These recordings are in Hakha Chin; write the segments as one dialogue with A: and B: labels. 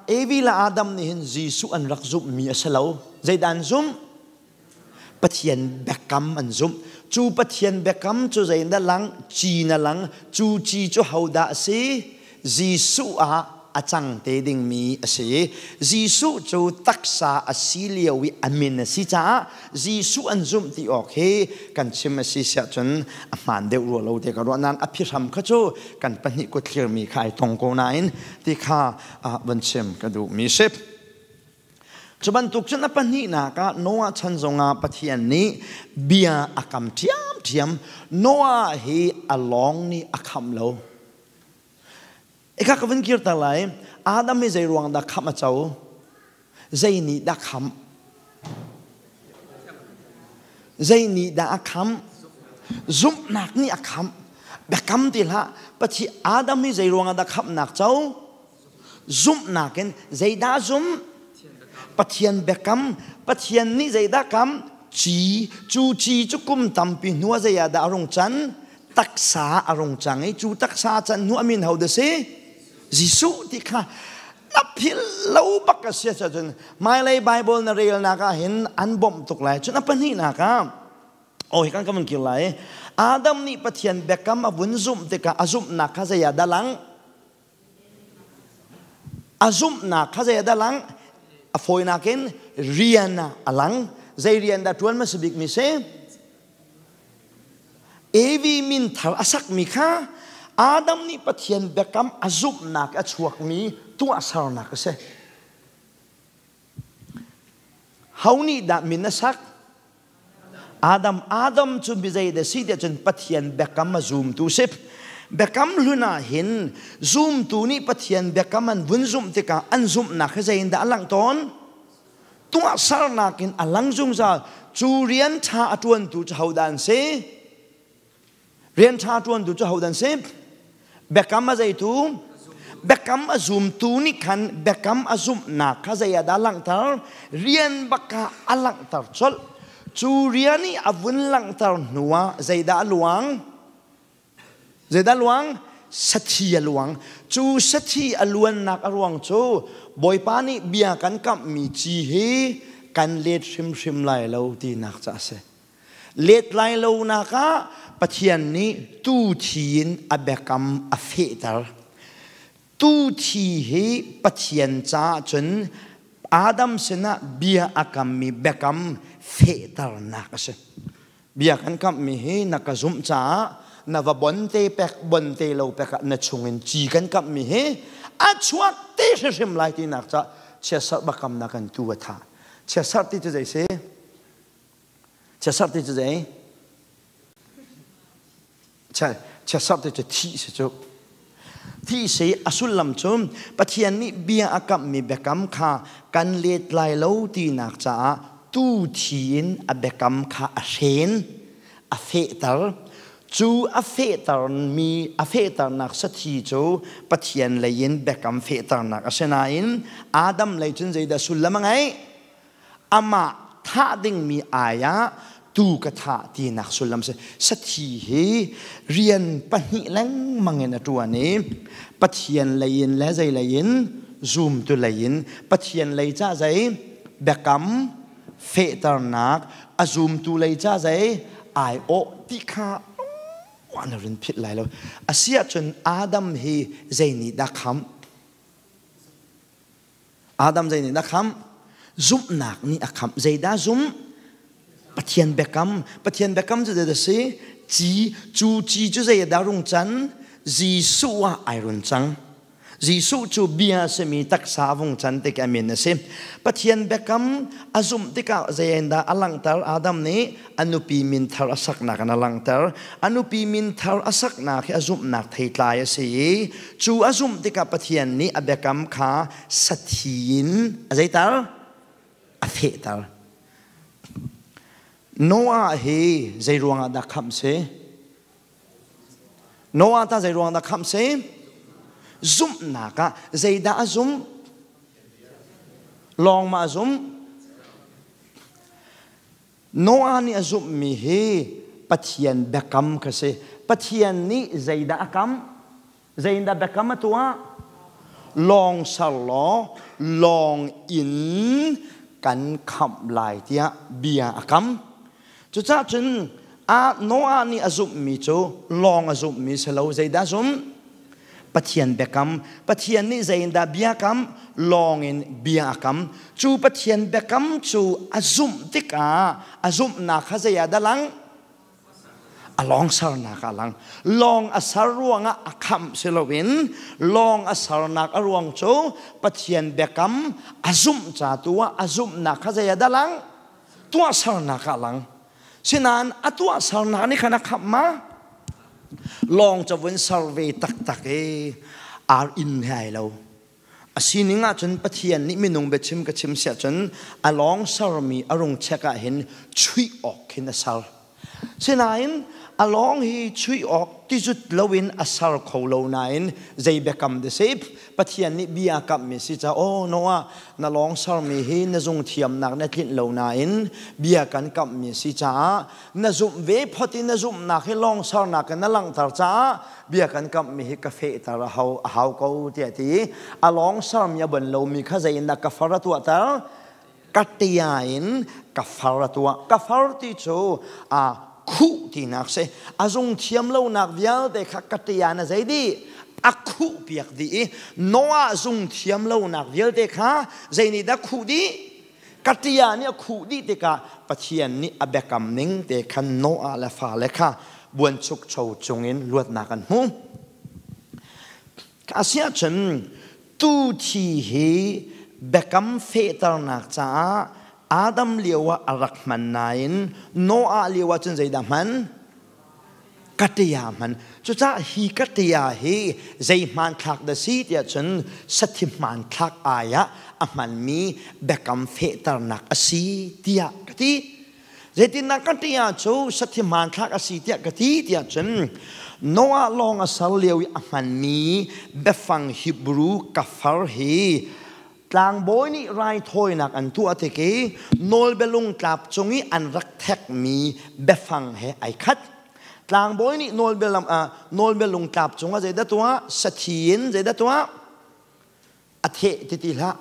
A: Evi le Adam nih hin Jesuh an rak zumhmi a si lo. Zeidah an zumh? Pathian biakam an zumh. Cu Pathian biakam cu zeidah lang? Ci na lang. Cu ci cu hodah a si? Jesuh ah a cang te dingmi a si. Jesuh cu taksa a si lio i a min a si caah Jesuh an zumh ti awk hi kan chim a si siah cun a hmaan deuh rua lo te ka ruah nain a phihram kha cu kan pahnih kut thlirmi kha ai tong ko nain ti kha van chim ka duhmi si. Cu bantuk cun a pahnihnak ah Noah chan zongah Pathian nih bia a kam ṭhiamṭhiam. Noah hi a lawng nih a khamh lo. Eka ka vun kirter lai. Adam hi zei ruang dah khamh a co? Zei nih dah khamh? Zei nih dah a khamh? Zumhnak nih a khamh. Biakam ti hlah. Pathian Adam hi zei ruangah dah khamhnak co? Zumhnak in zeidah zumh? Pathian biakam. Pathian nih zeidah kam? Ci. Cu ci cu kum tampi hnu ah zei ah dah a rung can? Taksa a rung cang i cu taksa can hnu a min ho dah si? Jesuh ti kha na philh lo bak a si cun hmailei Bible na relnak ah hin an bawmh tuk lai. Cun a pahnihnak ah Oh, hi kan ka vun kir lai. Adam nih Pathian biakam a vun zumh tikah a zumhnak kha zei ah dah lang? A zumhnak kha zei ah dah lang? A fawinak in rian ah a lang. Zei rian dah ṭuan hmasa bikmi si? Evi min thar a sakmi kha Adam nih Pathian biakam a zumhnak a chuakmi tuahsernak a si. Ho nih dah min a sak? Adam Adam cu mi zei dah si tiah cun Pathian biakam a zumtu si. Biakam hlun ah hin zumtu nih Pathian biakam an vun zumh tikah an zumhnak hi zei in dah a langh tawn? Tuahsernak in a lang zungzal. Cu rian ṭha a ṭuantu cu hodah an si? Rian ṭha ṭuantu cu hodah an si? Biakam a zeitu? Biakam a zumtu nih khan biakam a zumhnak kha zei ah dah langhter? Rian bak ah a langhter colh. Cu rian i a vun langhter hnuah zeidah a luang? Zeidah a luang? Sathi a luang. Cu sathi a luannak a ruang cu Bawipa nih bia kan kamhmi ci hi kan let hrimhrim lai lo tinak ca a si. Let lai lonak ah Pathian nih tuu thi in a biakam a fehter. Tuu thi hi Pathian caah cun Adam sinah bia a kammi biakam fehternak a si. Bia kan kamhmi hi na ka zumh caah na va bon te pek bon te lo pek ah na chungin ci kan kamhmi hi a chuak te hrimhrim lai tinak caah chiatserh biakamnak kan tu a tha. Chiatserh ti cu zei si? Chiasarh ti cu zei? Chiasarh ti cu thih si cu. Thih si a sullam cu Pathian nih bia a kamhmi biakam kha kan let lai lo tinak caah tu thi in a biakam kha a hren, a fehter. Cu a fehtermi a fehternak sathi cu Pathian lei in biakam fehternak a si nain Adam lei cun zeidah sullam a ngeih? Amah thah dingmi ai ah tu ka thah tinak sullam si. Sathi hi rian pahnih lengmang in a ṭuan i Pathian lei in le zei lei in zumtu lei in Pathian lei ca zei biakam fehternak a zumtu lei ca zei aiawh ti kha an rin philh lai lo. Asiahcun Adam hi zei nih dah khamh? Adam zei nih dah khamh? Zumhnak nih a khamh. Zeidah zumh? Pathian biakam. Pathian biakam cu zeidah si? Ci, cu ci cu zei dah rung can? Jesuh ah ai run cang. Jesuh cu bia a simi taksa vung can tik a min a si. Pathian biakam a zumh tikah zei in dah a langhter? Adam nih a nupi min thar a saknak in a langhter. A nupi min thar a saknak hi a zumhnak theitlai a si i cu a zumh tikah Pathian nih a biakam kha sathi in a zeitar? A fehter. Noah hi zei ruangah dah khamh si? Noah ta zei ruangah dah khamh si? Zumhnak ah zeidah a zumh? Lawng ma a zumh? Noah nih a zumhmi hi Pathian biakam kha si. Pathian nih zeidah a kam? Zeidah biakam a tuah? Lawng ser law lawng in kan khamh lai tiah bia a kam. Cucaah cun Noah nih a zumhmi cu lawng a zumhmi si lo, zeidah zumh? Pathian biakam. Pathian nih zeiindah biakam? Lawng in bia a kam. Cu Pathian biakam cu a zumh tikah a zumhnak kha zei ah dah lang? A lawng sarnak ah lang. Lawng a sar ruangah a khamh si loin lawng a sarnak a ruang cu Pathian biakam a zumh ca tu ah a zumhnak kha zei ah dah lang? Tuahsernak ah lang. Sinain a tuahsernak nih khan a khamh ma? Lawng ca vun ser ve taktak i ar inn he ai lo. A sining ahcun Pathian nih minung biachim ka chim siah cun a lawng sermi a rung check ah hin chuih awk khin a ser. Sinain a lawng hi chuih awk tizut loin a ser kho lo nain zei biakam de si Pathian nih bia kamhmi si ca oh Noah na lawng sermi hi na zung thiamnak na tlinh lo nain bia kan kamhmi si caah na zumh ve phot in na zumhnak hi lawng sernak in na langhter caah bia kan kamhmi hi ka fehter a hau a hau ko tiah ti a lawng sermi a bon lomi kha zei in dah ka far a tuahter? Ka tia in ka far a tuah. Ka far ti cu a khuh tinak si. A zung thiam lonak vialte kha ka tia na zei dih a khuh piak dih i Noah zung thiam lonak vialte kha zei nih dah khuh dih? Ka tia nih a khuh dih tikah Pathian nih a biakam ning te khan Noah le fale kha buanchukcho cungin luatnak an hmu. Asiahcun tu thi hi biakam fehternak caah Adam lio ah a rak hman nain Noah lio ah cun zeidah hman? Katia hman. Cucaah hi katia hi zei hmanthlak dah si tiah cun sathi hmanthlak ai ah a hmanmi biakam fehternak a si tiah ka ti. Zeitindah katia cu sathi hmanthlak a si tiah ka ti tiah cun Noah lawng a ser lio i a hmanmi biafang Hebrew kafar hi tlangbawi nih raithawinak an tuah tik i nawlbialung tlap cung i an rak thekmi biafang he ai khat. Tlangbawi nih nawlbialung tlap cungah zeidah tuah? Sathi in zeidah tuah? A theh ti ti hlah.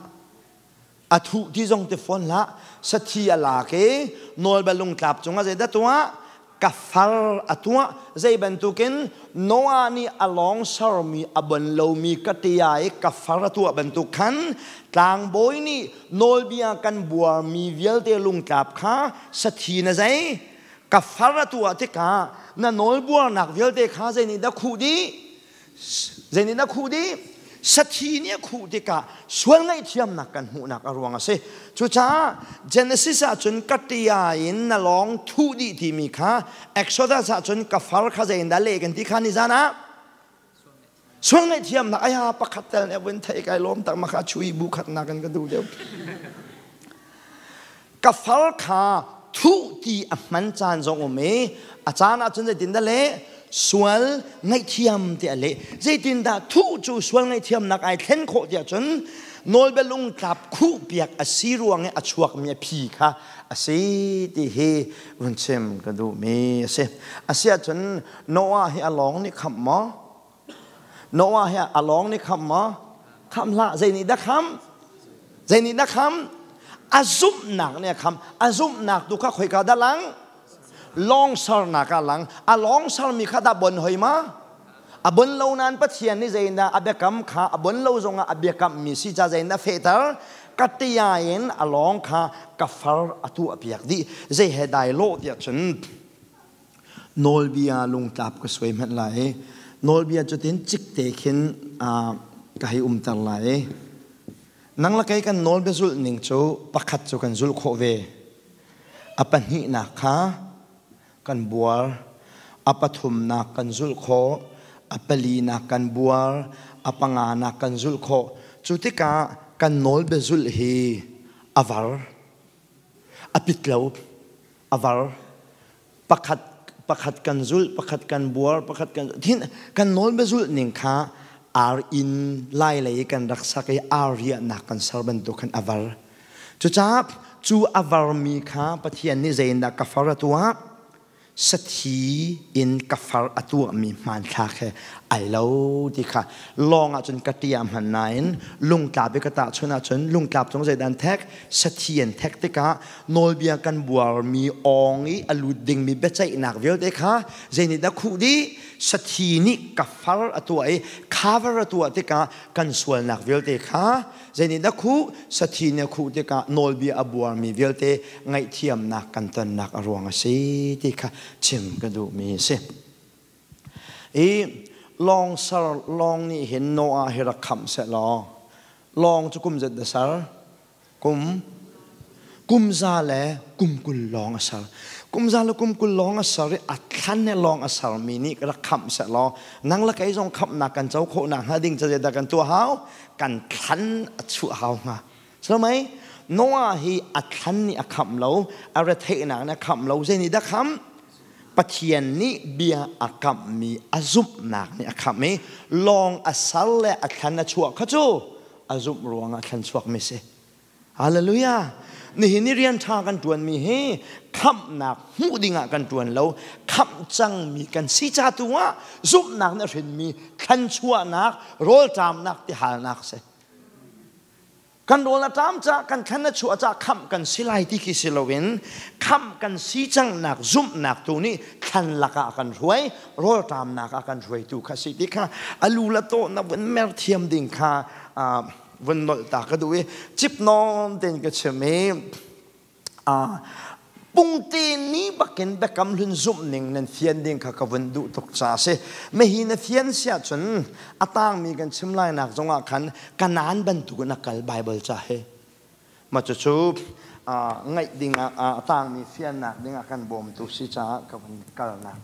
A: A thuh ti zong ti fawn hlah. Sathi a lak i nawlbialung tlap cungah zeidah tuah? Ka far a tuah. Zei bantukin Noah nih a lawng sermi a bon lomi ka tia i ka far a tuah bantuk khan tlangbawi nih nawlbia kan buarmi vialte lungtlap kha sathi na zei ka far a tuah tikah na nawlbuarnak vialte kha zei nih dah khuh dih? Zei nih dah khuh dih? Sathi nih a khuh tikah sual ngaihthiamnak kan hmuhnak a ruang a si. Cucaah Genesis ah cun ka tia in na lawng thuh dih timi kha Exodus ah cun ka far kha zei in dah leh kan ti kha nizan ah sual ngaihthiamnak aya pakhat tel nih vun thei kai lawm tak ma kha chui bu khat nak in ka duh deuh. Ka far kha thuh ti a hman caan zong um i a caan ah cun zeitin dah leh? Sual ngaihthiam ti a leh. Zeitindah thuh cu sual ngaihthiamnak ai thlen khawh tiah cun nawlbia lungtlap khuh piak a si ruang i a chuakmi a phi kha a si ti hi vun chim ka duhmi a si. Asiahcun Noah hi a lawng nih khamh maw? Noah hi a lawng nih khamh maw? Khamh hlah. Zei nih dah khamh? Zei nih dah khamh? A zumhnak nih a khamh. A zumhnak tu kha khoika dah lang? Lawng sernak ah lang. A lawng sermi kha dah bon hoi ma? A bon lo nain Pathian nih zeidah a biakam kha a bon lo zongah a biakammi si ca zeidah fehter? Ka tia in a lawng kha ka far a tuah piak dih. Zei he dai lawh tiah cun Nawlbia lungtlap ka suai hmanh lai i nawlbia cutin cikte khin ka hei umter lai i nang le kei kan nawlbia zulh ning cu pakhat cu kan zulh khawh ve. A pahnihnak kha kan buar, a pathumnak kan zulh khawh, a palinak kan buar, a panganak kan zulh khawh. Cu tikah kan nawlbia zulh hi a var, a pit lo. A var pakhat pakhat kan zulh, pakhat kan buar, pakhat kan thin kan nawl zulh ning kha ar in lai lei kan rak sak i ar riahnak kan ser bantuk khan a var. Cucaah cu a varmi kha Pathian nih zeiindah ka far a tuah? Sathi in ka far a tuahmi hmanthlak he ai lo ti kha lawng ahcun ka tia hman nain lungtlap i ka tahchun ahcun lungtlap cung zeidah an thek? Sathi an thek tikah nawlbia kan buarmi awng i a lut dingmi biaceihnak vialte kha zei nih dah khuh dih? Sathi nih ka far a tuah i cover a tuah tikah kan sualnak vialte kha zei nih dah khuh? Sathi nih a khuh tikah nawlbia a buarmi vialte ngaihthiamnak kan tonnak a ruang a si ti kha chim ka duhmi a si. I lawng sar lawng nih hin Noah hi rak khamh seh law lawng cu kum zat dah sar? Kum kum za le kum 20 lawng a sar. Kum za le kum 20 lawng a sar i a thlan he lawng a sarmi nih rak khamh seh law nang le kei zong khamhnak kan co khawh nakhnga ding ca zeidah kan tuah hau? Kan thlan a chuah hau hnga. Salmai Noah hi a thlan nih a khamh lo, a retheihnak nih a khamh lo, zei nih dah khamh? Pathian nih bia a kamhmi a zumhnak nih a khamh i lawng a sar le a thlan a chuah kha cu a zumh ruangah thlan chuakmi si. Hallelujah! Nihin i rian ṭha kan ṭuanmi hi khamhnak hmuh dingah kan ṭuan lo. Khamh cangmi kan si ca tu ah zumhnak nih a hrinmi thlanchuahnak, rawlṭamnak, tihalnak si. Kan rawl a ṭam caah, kan thlan a chuah caah khamh kan si lai ti khi si loin khamh kan si cangnak zumhnak tu nih thlan lakah a kan hruai, rawlṭamnak ah kan hruaitu kha si ti kha a lu le taw na vun mer thiam ding kha vun nolh ta ka duh i cip nawn tein ka chim i pungte ni bakin biakam hlun zumh ning nan fian ding kha ka vun duh tuk ca si. Mehi na fian siah cun a tangmi kan chim lai nak zongah khan Kanaan bantukin a kal Bible ca he ma cucu ngaih ding ah a tangmi fiannak ding ah kan bawmtu si caah ka vun kalnak.